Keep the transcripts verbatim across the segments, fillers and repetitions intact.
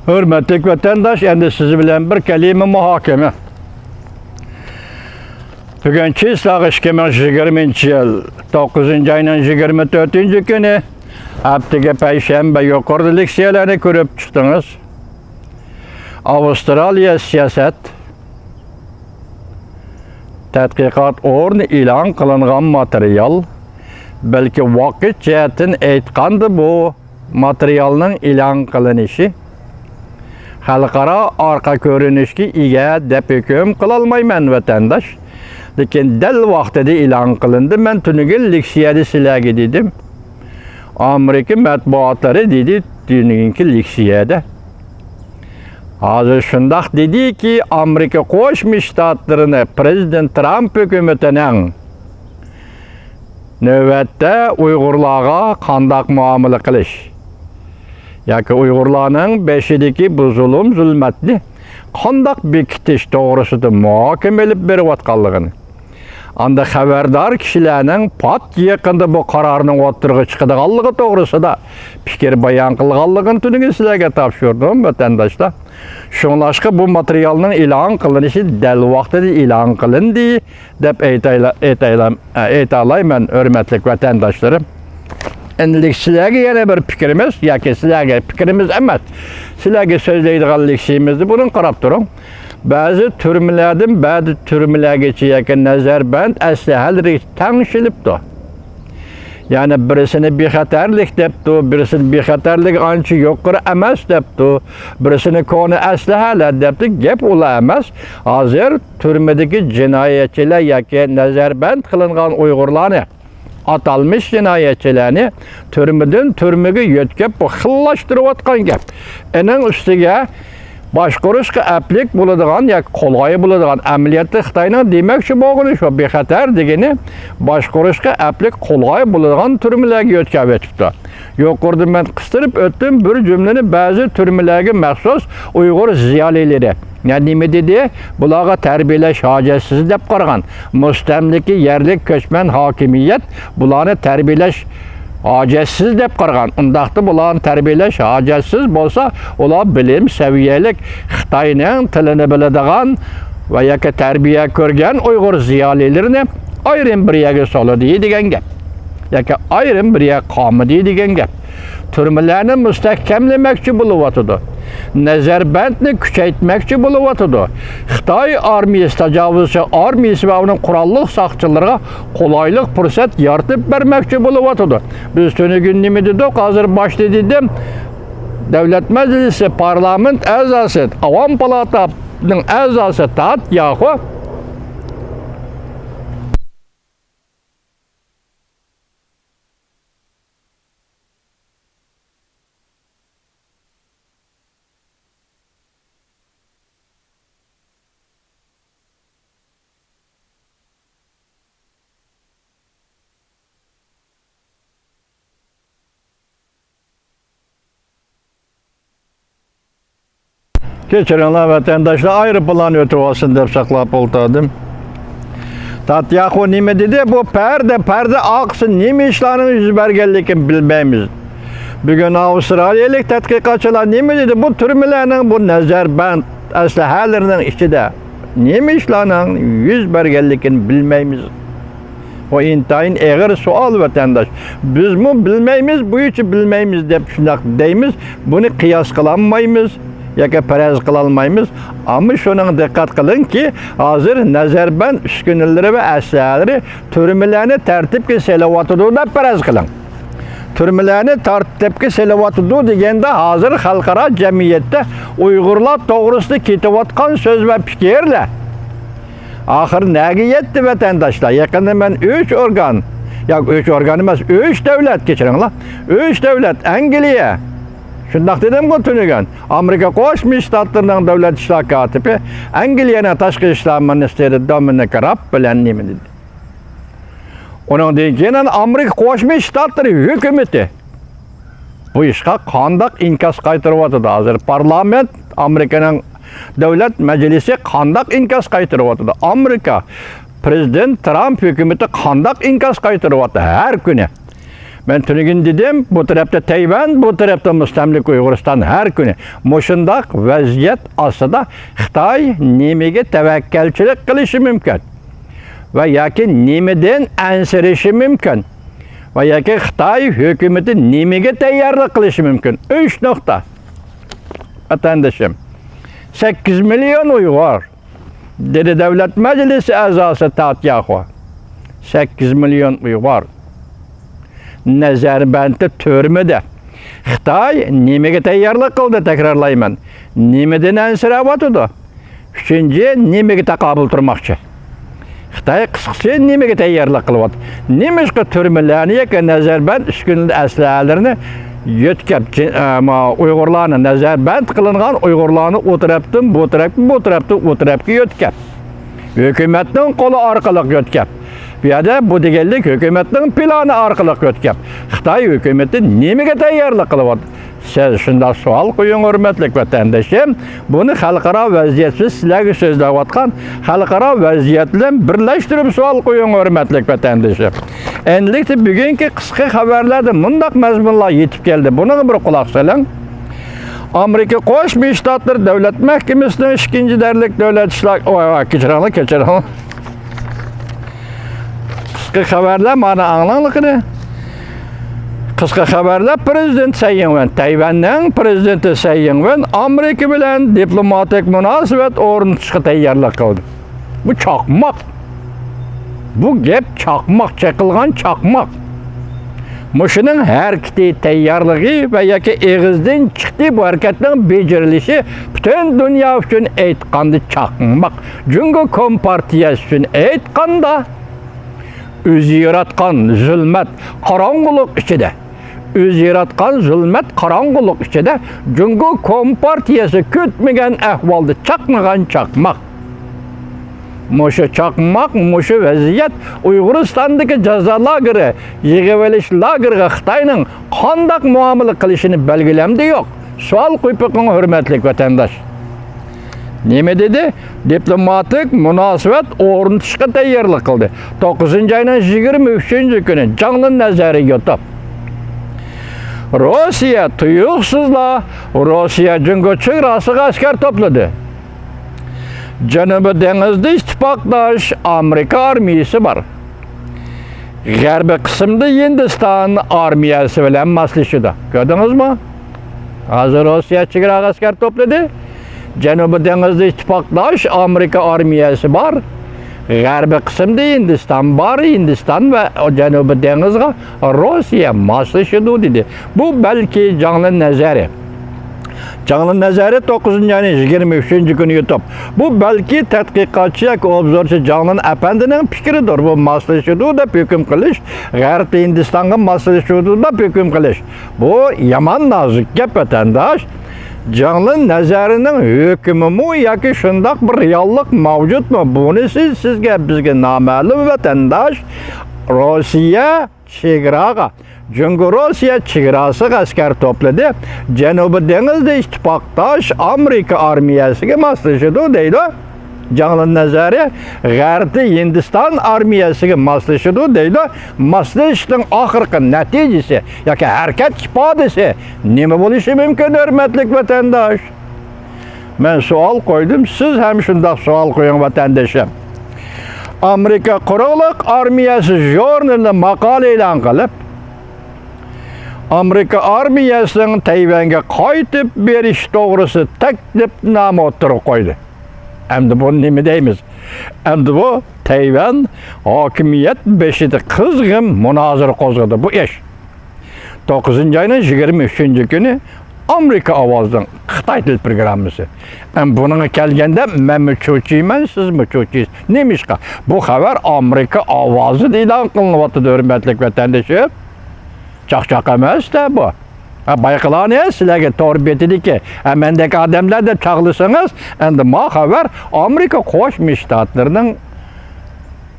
ھۆرمەتلىك ۋەتەنداش، ئەمدى سىز بىلەن بىر كەلىمە مۇھاكىمە. بۈگۈن چىسلاغا ئىككى مىڭ يىگىرمىنچى يىل توققۇزىنچى ئاينىڭ يىگىرمە تۆتىنچى كۈنى، ھەپتىگە پەيشەنبە يۇقىرىدا لېكسىيەلەرنى كۆرۈپ چىقتىڭىز. ئاۋسترالىيە سىياسەت تەتقىقات ئورنى ئېلان قىلىنغان ماتېرىيال، بەلكى ۋاقىت جەھەتتىن ئېيتقاندا بۇ ماتېرىيالنىڭ ئېلان قىلىنىشى خەلقئارا ئارقا كۆرۈنۈشكە ئىگە دەپ ھۆكۈم قىلالمايمەن، ۋەتەنداش. لېكىن دەل ۋاقتىدا ئېلان قىلىندى. مەن تۈنۈگۈن لېكسىيەدە سىلەرگە دېدىم. ئامېرىكا مەتبۇئاتلىرى دېدى تۈنۈگۈنكى لېكسىيەدە. ھازىر شۇنداق دېدىكى، ئامېرىكا قوشما شتاتلىرىنى پرېزىدېنت ترامپ ھۆكۈمىتىنىڭ نۆۋەتتە ئۇيغۇرلارغا قانداق مۇئامىلە قىلىش ياكى ئۇيغۇرلارنىڭ بېشىدىكى بۇ زۇلۇم-زۇلمەتنى قانداق بېكىتىش توغرىسىدا مۇھاكىمە ئېلىپ بېرىۋاتقانلىقىنى، ئاندا خەۋەردار كىشىلەرنىڭ پات يېقىندا بۇ قارارنىڭ ئوتتۇرىغا چىقىدىغانلىقى توغرىسىدا پىكىر بايان قىلغانلىقىنى تۈنۈگۈن سىلەرگە تاپشۇردۇم، ۋەتەنداشلار. شۇڭلاشقا بۇ ماتېرىيالنىڭ ئېلان قىلىنىشى دەل ۋاقتىدا ئېلان قىلىندى، دەپ ئېيتايلا-، ئېيتايلا-، ئېيتالايمەن، ھۆرمەتلىك ۋەتەنداشلىرىم. ئەمدى سىلەرگە يەنە بىر پىكرىمىز، ياكى سىلەرگە پىكرىمىز ئەمەس، سىلەرگە سۆزلەيدىغان لېكسىيىمىزدە بۇنى قاراپ تۇرۇڭ. بەزى تۈرمىلەردىن بەزى تۈرمىلەرگىچە ياكى نەزەربەند ئەسلىھەلىرى تەڭشىلىپتۇ. يەنى بىرسىنى بىخەتەرلىك دەپتۇ، بىرسىنى بىخەتەرلىك ئانچە يۇقىرى ئەمەس دەپتۇ، بىرسىنى كونا ئەسلىھەلەر دەپتۇ. گەپ ئۇلا ئەمەس. ھازىر تۈرمىدىكى جىنايەتچىلەر ياكى نەزەربەند قىلىنغان ئۇيغۇرلارنى، ئاتالمىش جىنايەتچىلەرنى تۈرمىدىن تۈرمىگە يۆتكەپ، بۇ خىللاشتۇرۇۋاتقان گەپ. ئېنىڭ ئۈستىگە باشقۇرۇشقا ئەپلىك بولىدىغان ياكى قولايى بولىدىغان، ئەمەلىيەتتە خىتاينىڭ دېمەكچى بولغىنى شۇ، بىخەتەر دېگىنى باشقۇرۇشقا ئەپلىك، قولايى بولىدىغان تۈرمىلەرگە يۆتكەۋېتىپتۇ. يۇقىرىدا مەن قىستۇرۇپ ئۆتتۈم بىر جۈملىنى، بەزى تۈرمىلەرگە مەخسۇس ئۇيغۇر زىيالىيلىرى. يا نېمە دېدى؟ بۇلارغا تەربىيەلەش ھاجەتسىز دەپ قارىغان. مۇستەملىكە يەرلىك كۆچمەن ھاكىمىيەت بۇلارنى تەربىيەلەش ھاجەتسىز دەپ قارىغان. ئۇنداقتا بۇلارنى تەربىيەلەش ھاجەتسىز بولسا، ئۇلار بىلىم سەۋىيەلىك، خىتاينىڭ تىلىنى بىلىدىغان ۋە ياكى تەربىيە كۆرگەن ئۇيغۇر زىيالىيلىرىنى ئايرىم بىر يەرگە سولىدى دېگەن گەپ. ياكى ئايرىم بىر يەر قالمىدى دېگەن گەپ. تۈرمىلەرنى مۇستەھكەملىمەكچى بولۇۋاتىدۇ. نەزەربەندنى كۈچەيتمەكچى بولۇۋاتىدۇ. خىتاي ئارمىيىسى، تاجاۋۇزچى ئارمىيىسى ۋە ئۇنىڭ قوراللىق ساقچىلىرىغا قولايلىق پۇرسەت يارىتىپ بەرمەكچى بولۇۋاتىدۇ. بىز تۈنۈگۈن نېمە دېدۇق؟ ھازىر باشتا دېدىم. دۆلەت مەجلىسى، پارلامېنت ئەزاسى، ئاۋام پالاتانىڭ ئەزاسى تات ياخۇ كەچۈرۈڭلار ۋەتەنداشلار، ئايروپىلان ئۆتۈۋالسۇن دەپ ساقلاپ ئولتۇردۇم. تاتياخو نېمە دېدى؟ بۇ پەردە، پەردە ئارقىسىدا نېمە ئىشلارنىڭ يۈز بەرگەنلىكىنى بىلمەيمىز. بۈگۈن ئاۋسترالىيەلىك تەتقىقاتچىلار نېمە دېدى؟ بۇ تۈرمىلەرنىڭ، بۇ نەزەربەند ئەسلىھەلىرىنىڭ ئىچىدە نېمە ئىشلارنىڭ يۈز بەرگەنلىكىنى بىلمەيمىز. بۇ ئىنتايىن ئېغىر سوئال، ۋەتەنداش. بىزمۇ بىلمەيمىز، بۇيىچە بىلمەيمىز دەپ شۇنداق دەيمىز. بۇنى قىياس قىلالمايمىز ياكى پەرەز قىلالمايمىز. ئەمما شۇنىڭغا دىققەت قىلىڭكى، ھازىر نەزەربەند ئۈسكۈنىلىرى ۋە ئەسلىھەلىرى تۈرمىلەرنى تەرتىپكە سېلىۋاتىدۇ دەپ پەرەز قىلىڭ. تۈرمىلەرنى تەرتىپكە سېلىۋاتىدۇ دېگەندە، ھازىر خەلقئارا جەمئىيەتتە ئۇيغۇرلار توغرىسىدا كېتىۋاتقان سۆز ۋە پىكىرلەر ئاخىر نەگە يەتتى، ۋەتەنداشلار؟ يېقىندا مەن ئۈچ ئورگان، ياكى ئۈچ ئورگان ئەمەس، ئۈچ دۆلەت، كەچۈرۈڭلار، ئۈچ دۆلەت، ئەنگلىيە، شۇنداق دېدىمغۇ تۈنۈگۈن، ئامېرىكا قوشما شتاتلىرىنىڭ دۆلەت ئىشلار كاتىپى، ئەنگلىيەنىڭ تاشقى ئىشلار مىنىستىرى دومىنىك راب بىلەن نېمە دېدى؟ ئۇنىڭدىن كېيىن ئامېرىكا قوشما شتاتلىرى ھۆكۈمىتى بۇ ئىشقا قانداق ئىنكاس قايتۇرۇۋاتىدۇ؟ ھازىر پارلامېنت، ئامېرىكىنىڭ دۆلەت مەجلىسى قانداق ئىنكاس قايتۇرۇۋاتىدۇ؟ ئامېرىكا پرېزىدېنت ترامپ ھۆكۈمىتى قانداق ئىنكاس قايتۇرۇۋاتىدۇ ھەر كۈنى؟ مەن تۈنۈگۈن دېدىم، بۇ تەرەپتە تەيۋەن، بۇ تەرەپتە مۇستەملىكە ئۇيغۇرىستان. ھەر كۈنى مۇشۇنداق ۋەزىيەت ئاستىدا خىتاي نېمىگە تەۋەككەلچىلىك قىلىشى مۇمكىن؟ ۋە ياكى نېمىدىن ئەنسىرىشى مۇمكىن؟ ۋە ياكى خىتاي ھۆكۈمىتى نېمىگە تەييارلىق قىلىشى مۇمكىن؟ ئۈچ نۇقتا. ۋەتەندىشىم، سەككىز مىليون ئۇيغۇر، دېدى دۆلەت مەجلىسى ئەزاسى تاتياخو. سەككىز مىليون ئۇيغۇر نەزەربەندتە تۈرمىدە. خىتاي نېمىگە تەييارلىق قىلدى، تەكرارلايمەن. نېمىدىن ئەنسىرەۋاتىدۇ؟ ئۈچىنچى، نېمىگە تاقابىل تۇرماقچى؟ خىتاي قىسقىسى نېمىگە تەييارلىق قىلىۋاتىدۇ؟ نېمىشقا تۈرمىلەرنى ياكى نەزەربەند ئۈسكۈنىلىرى، ئەسلىھەلىرىنى يۆتكەپ، جى-، ئە، ما، ئۇيغۇرلارنى، نەزەربەند قىلىنغان ئۇيغۇرلارنى ئۇ تەرەپتىن بۇ تەرەپكە، بۇ تەرەپتىن ئۇ تەرەپكە يۆتكەپ، ھۆكۈمەتنىڭ قولى ئارقىلىق يۆتكەپ، بۇ يەردە بۇ دېگەنلىك ھۆكۈمەتنىڭ پىلانى ئارقىلىق يۆتكەپ، خىتاي ھۆكۈمىتى نېمىگە تەييارلىق قىلىۋاتىدۇ؟ سىز شۇنداق سوئال قويۇڭ، ھۆرمەتلىك ۋەتەندىشىم. بۇنى خەلقئارا ۋەزىيەت، بىز سىلەرگە سۆزلەۋاتقان خەلقئارا ۋەزىيەت بىلەن بىرلەشتۈرۈپ سوئال قويۇڭ، ھۆرمەتلىك ۋەتەندىشىم. ئەمدىلىكتە بۈگۈنكى قىسقا خەۋەرلەردە مۇنداق مەزمۇنلار يېتىپ كەلدى. بۇنىڭغا بىر قۇلاق سېلىڭ. ئامېرىكا قوشما شتاتلىرى دۆلەت مەھكىمىسىنىڭ ئىككىنچى دەرىجىلىك دۆلەت ئىشلار، ۋاي، ۋاي، كەچۈرۈڭلار، كەچۈرۈڭلار. قىسقا خەۋەرلەر مانا ئاڭلاڭلىقىنى. قىسقا خەۋەرلەر، پىرېزىدېنت سەي ئىڭۋېن، تەيۋەننىڭ پىرېزىدېنتى سەي ئىڭۋېن ئامېرىكا بىلەن دىپلوماتىك مۇناسىۋەت ئورنىتىشقا تەييارلىق قىلدى. بۇ چاقماق. بۇ گەپ چاقماق، چېقىلغان چاقماق. مۇشۇنىڭ ھەرىكىتى، تەييارلىقى ۋە ياكى ئېغىزدىن چىقتى، بۇ ھەرىكەتنىڭ بېجىرىلىشى پۈتۈن دۇنيا ئۈچۈن ئېيتقاندا چاقماق. جۇڭگو كومپارتىيەسى ئۈچۈن ئېيتقاندا، ئۆزى ياراتقان زۇلمەت، قاراڭغۇلۇق ئىچىدە، ئۆزى ياراتقان زۇلمەت، قاراڭغۇلۇق ئىچىدە جۇڭگو كومپارتىيەسى كۈتمىگەن ئەھۋالدا چاقنىغان چاقماق. مۇشۇ چاقماق، مۇشۇ ۋەزىيەت ئۇيغۇرىستاندىكى جازا لاگېرى، يىغىۋېلىش لاگېرىغا خىتاينىڭ قانداق مۇئامىلە قىلىشىنى بەلگىلەمدۇ يوق؟ سوئال قويۇپ بېقىڭ، ھۆرمەتلىك ۋەتەنداش. نېمە دېدى؟ دىپلوماتىك مۇناسىۋەت ئورنىتىشقا تەييارلىق قىلدى. توققۇزىنچى ئاينىڭ يىگىرمە ئۈچىنچى كۈنى جاڭلىن نەزەرى يۇتۇپ، روسىيە تۇيۇقسىزلا روسىيە جۇڭگو چېگراسىغا ئەسكەر توپلىدى. جەنۇبىي دېڭىزدا ئىتتىپاقداش ئامېرىكا ئارمىيىسى بار. غەربىي قىسىمدا ھىندىستان ئارمىيەسى بىلەن ماسلىشىدۇ. كۆردىڭىزمۇ؟ ھازىر روسىيە چېگراغا ئەسكەر توپلىدى. جەنۇبىي دېڭىزدا ئىتتىپاقداش ئامېرىكا ئارمىيەسى بار. غەربىي قىسىمدا ھىندىستان بار. ھىندىستان ۋە جەنۇبىي دېڭىزغا روسىيە ماسلىشىدۇ، دېدى. بۇ بەلكى جاڭلىن نەزەرى. جاڭلىن نەزەرى توققۇزىنچى ئاينىڭ يىگىرمە ئۈچىنچى كۈنى يۇتۇپ، بۇ بەلكى تەتقىقاتچى ياكى ئوبزورچى جاڭلىن ئەپەندىنىڭ پىكرىدۇر. بۇ ماسلىشىدۇ دەپ ھۆكۈم قىلىش، غەربىي ھىندىستانغا ماسلىشىدۇ دەپ ھۆكۈم قىلىش. بۇ يامان نازۇك گەپ، ۋەتەنداش. جاڭلىن نەزەرىنىڭ ھۆكمىمۇ ياكى شۇنداق بىر رېئاللىق مەۋجۇتمۇ؟ بۇنىسى سىزگە، بىزگە نامەلۇم، ۋەتەنداش. روسىيە چېگراغا، جۇڭگو روسىيە چېگراسىغا ئەسكەر توپلىدى. جەنۇبىي دېڭىزدا ئىتتىپاقداش ئامېرىكا ئارمىيەسىگە ماسلىشىدۇ دەيدۇ. جاڭلىن نەزەرى غەربىي ھىندىستان ئارمىيەسىگە ماسلىشىدۇ دەيدۇ. ماسلىشىشنىڭ ئاخىرقى نەتىجىسى ياكى ھەرىكەت ئىپادىسى نېمە بولۇشى مۇمكىن، ھۆرمەتلىك ۋەتەنداش؟ مەن سوئال قويدۇم، سىز ھەم شۇنداق سوئال قويۇڭ، ۋەتەندىشىم. ئامېرىكا قۇرۇقلۇق ئارمىيەسى ژۇرنىلى ماقالە ئېلان قىلىپ، ئامېرىكا ئارمىيەسىنىڭ تەيۋەنگە قايتىپ بېرىش توغرىسىدا تەكلىپنامە ئوتتۇرىغا قويدى. ئەمدى بۇنى نېمە دەيمىز؟ ئەمدى بۇ تەيۋەن ھاكىمىيەت بېشىدا قىزغىن مۇنازىرە قوزغىدى بۇ ئىش. توققۇزىنچى ئاينىڭ يىگىرمە ئۈچىنچى كۈنى ئامېرىكا ئاۋازىنىڭ خىتاي تىل پروگراممىسى. ئەم، بۇنىڭغا كەلگەندە، مەنمۇ چۆچۈيمەن، سىزمۇ چۆچۈيسىز. نېمىشقا؟ بۇ خەۋەر ئامېرىكا ئاۋازىدا ئېلان قىلىنىۋاتىدۇ، ھۆرمەتلىك ۋەتەندىشىم. چاقچاق ئەمەس-دە بۇ. ھە، بايقىلارنى سىلەرگە تور بېتىدىكى، ھە، مەندەك ئادەملەر دەپ چاغلىسىڭىز، ئەمدى ما خەۋەر ئامېرىكا قوشما شتاتلىرىنىڭ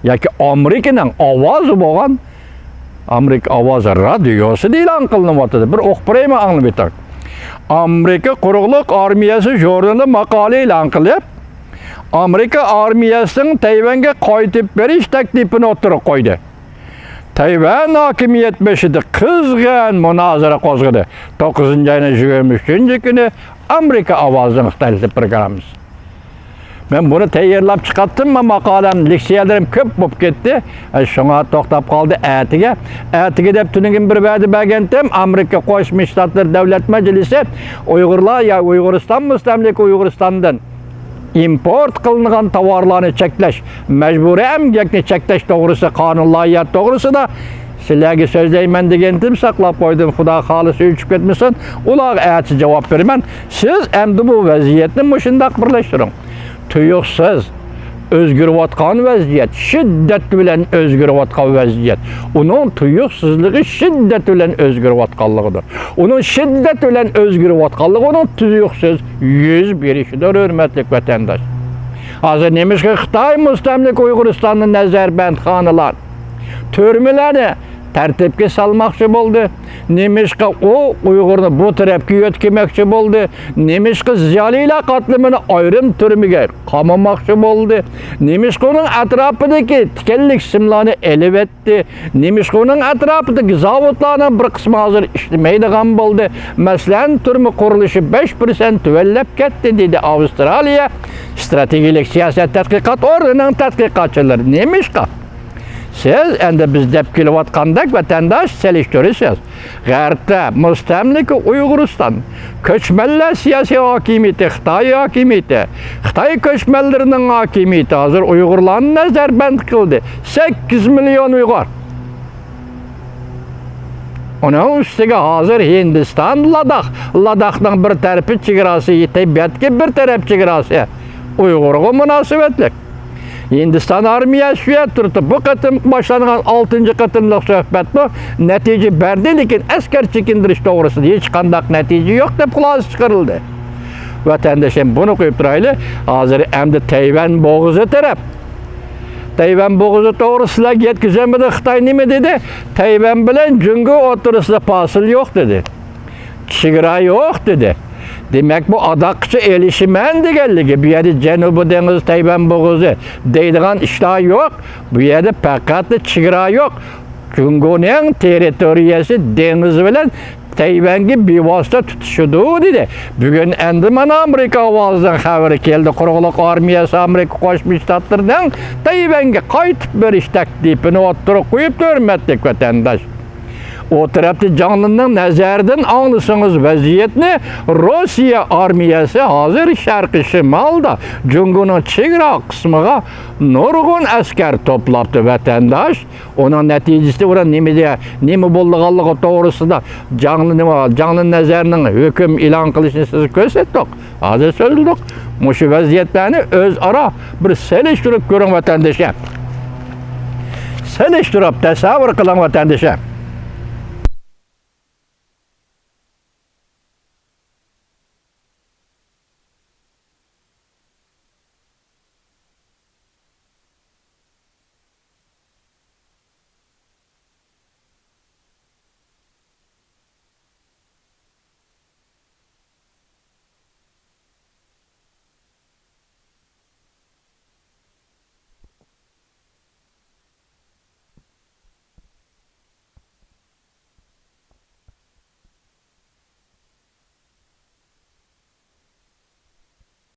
ياكى ئامېرىكىنىڭ ئاۋازى بولغان ئامېرىكا ئاۋازى رادىيوسىدا ئېلان قىلىنىۋاتىدۇ. بىر ئوقۇپ بېرەيمۇ، ئاڭلىۋېتىڭ. ئامېرىكا قۇرۇقلۇق ئارمىيەسى ژۇرنىلى ماقالە ئېلان قىلىپ، ئامېرىكا ئارمىيەسىنىڭ تەيۋەنگە قايتىپ بېرىش تەكلىپىنى ئوتتۇرىغا قويدى. تەيۋەن ھاكىمىيەت بېشىدا قىزغىن مۇنازىرە قوزغىدى. توققۇزىنچى ئاينىڭ يىگىرمە ئۈچىنچى كۈنى ئامېرىكا ئاۋازىنىڭ خىتاي تىل پروگراممىسى. مەن بۇنى تەييارلاپ چىقاتتىم، ماقالەم، لېكسىيەلىرىم كۆپ بولۇپ كەتتى. ئە، شۇڭا توختاپ قالدى ئەتىگە. ئەتىگە دەپ تۈنۈگۈن بىر ۋەدە بەرگەنتىم، ئامېرىكا قوشما شتاتلىرى دۆلەت مەجلىسى ئۇيغۇرلار يا ئۇيغۇرىستان مۇستەملىكە ئۇيغۇرىستاندىن ئىمپورت قىلىنغان تاۋارلارنى چەكلەش، مەجبۇرىي ئەمگەكنى چەكلەش توغرىسى قانۇن لايىھە توغرىسىدا سىلەرگە سۆزلەيمەن دېگەنتىم، ساقلاپ قويدۇم. خۇدا خالىسا ئۆچۈپ كەتمىسۇن. ئۇلارغا ئەتە جاۋاب بېرىمەن. سىز ئەمدى بۇ ۋەزىيەتنى مۇشۇنداق بىرلەشتۈرۈڭ. تۇيۇقسىز ئۆزگىرىۋاتقان ۋەزىيەت، شىددەت بىلەن ئۆزگىرىۋاتقان ۋەزىيەت. ئۇنىڭ تۇيۇقسىزلىقى شىددەت بىلەن ئۆزگىرىۋاتقانلىقىدۇر. ئۇنىڭ شىددەت بىلەن ئۆزگىرىۋاتقانلىقى ئۇنىڭ تۇيۇقسىز يۈز بېرىشىدۇر، ھۆرمەتلىك ۋەتەنداش. ھازىر نېمىشقا خىتاي مۇستەملىكە ئۇيغۇرىستاندا نەزەربەندخانىلار، تۈرمىلەرنى تەرتىپكە سالماقچى بولدى؟ نېمىشقا ئۇ ئۇيغۇرنى بۇ تەرەپكە يۆتكىمەكچى بولدى؟ نېمىشقا زىيالىيلار قاتلىمىنى ئايرىم تۈرمىگە قامىماقچى بولدى؟ نېمىشقا ئۇنىڭ ئەتراپىدىكى تىكەنلىك سىملارنى ئېلىۋەتتى؟ نېمىشقا ئۇنىڭ ئەتراپىدىكى زاۋۇتلارنىڭ بىر قىسمى ھازىر ئىشلىمەيدىغان بولدى؟ مەسىلەن، تۈرمە قۇرۇلۇشى بەش پىرسەنت تۆۋەنلەپ كەتتى، دېدى ئاۋسترالىيە ئىستراتېگىيەلىك سىياسەت تەتقىقات ئورنىنىڭ تەتقىقاتچىلىرى. نېمىشقا؟ سىز ئەمدى بىز دەپ كېلىۋاتقاندەك ۋەتەنداش سېلىشتۇرىسىز. غەربتە مۇستەملىكە ئۇيغۇرىستان، كۆچمەنلەر سىياسىي ھاكىمىيىتى، خىتاي ھاكىمىيىتى، خىتاي كۆچمەنلىرىنىڭ ھاكىمىيىتى ھازىر ئۇيغۇرلارنى نەزەربەند قىلدى. سەككىز مىليون ئۇيغۇر. ئۇنىڭ ئۈستىگە ھازىر ھىندىستان، لاداخ، لاداخنىڭ بىر تەرىپى چېگراسى، تەبىئەتكە بىر تەرەپ چېگراسى ئۇيغۇرغا مۇناسىۋەتلىك. ھىندىستان ئارمىيەسى شۇ يەردە تۇرۇپتۇ. بۇ قېتىم باشلانغان ئالتىنچى قېتىملىق سۆھبەتمۇ نەتىجە بەردى، لېكىن ئەسكەر چېكىندۈرۈش توغرىسىدا ھېچقانداق نەتىجە يوق دەپ خۇلاسە چىقىرىلدى. ۋەتەندىشىم، بۇنى قويۇپ تۇرايلى. ھازىر ئەمدى تەيۋەن بوغۇزى تەرەپ. تەيۋەن بوغۇزى توغرىسىدا سىلەرگە يەتكۈزەمدىم. خىتاي نېمە دېدى؟ تەيۋەن بىلەن جۇڭگو ئوتتۇرىسىدا پاسىل يوق دېدى. چېگرا يوق دېدى. دېمەك، بۇ ئاداققىچە ئېلىشىمەن دېگەنلىكى، بۇ يەردە جەنۇبىي دېڭىز، تەيۋەن بوغۇزى دەيدىغان ئىشلار يوق. بۇ يەردە پەقەت چېگرا يوق. جۇڭگونىڭ تېررىتورىيەسى دېڭىز بىلەن تەيۋەنگە بىۋاسىتە تۇتىشىدۇ، دېدى. بۈگۈن ئەمدى مانا ئامېرىكا ئاۋازىنىڭ خەۋىرى كەلدى. قۇرۇقلۇق ئارمىيەسى ئامېرىكا قوشما شتاتلىرىنىڭ تەيۋەنگە قايتىپ بېرىش تەكلىپىنى ئوتتۇرىغا قويۇپتۇ، ھۆرمەتلىك ۋەتەنداش. ئۇ تەرەپتە جاڭلىنىڭ نەزەردىن ئاڭلىسىڭىز ۋەزىيەتنى، روسىيە ئارمىيەسى ھازىر شەرقىي شىمالدا جۇڭگونىڭ چېگرا قىسمىغا نۇرغۇن ئەسكەر توپلاپتۇ، ۋەتەنداش. ئۇنىڭ نەتىجىسى ئۇنىڭ نېمە دېگەن، نېمە بولىدىغانلىقى توغرىسىدا جاڭلى نېمە، جاڭلى نەزەرنىڭ ھۆكۈم ئېلان قىلىشىنى سىزگە كۆرسەتتۇق. ھازىر سۆزلىدۇق. مۇشۇ ۋەزىيەتلەرنى ئۆزئارا بىر سېلىشتۇرۇپ كۆرۈڭ، ۋەتەندىشىم. سېلىشتۇرۇپ تەسەۋۋۇر قىلىڭ، ۋەتەندىشىم.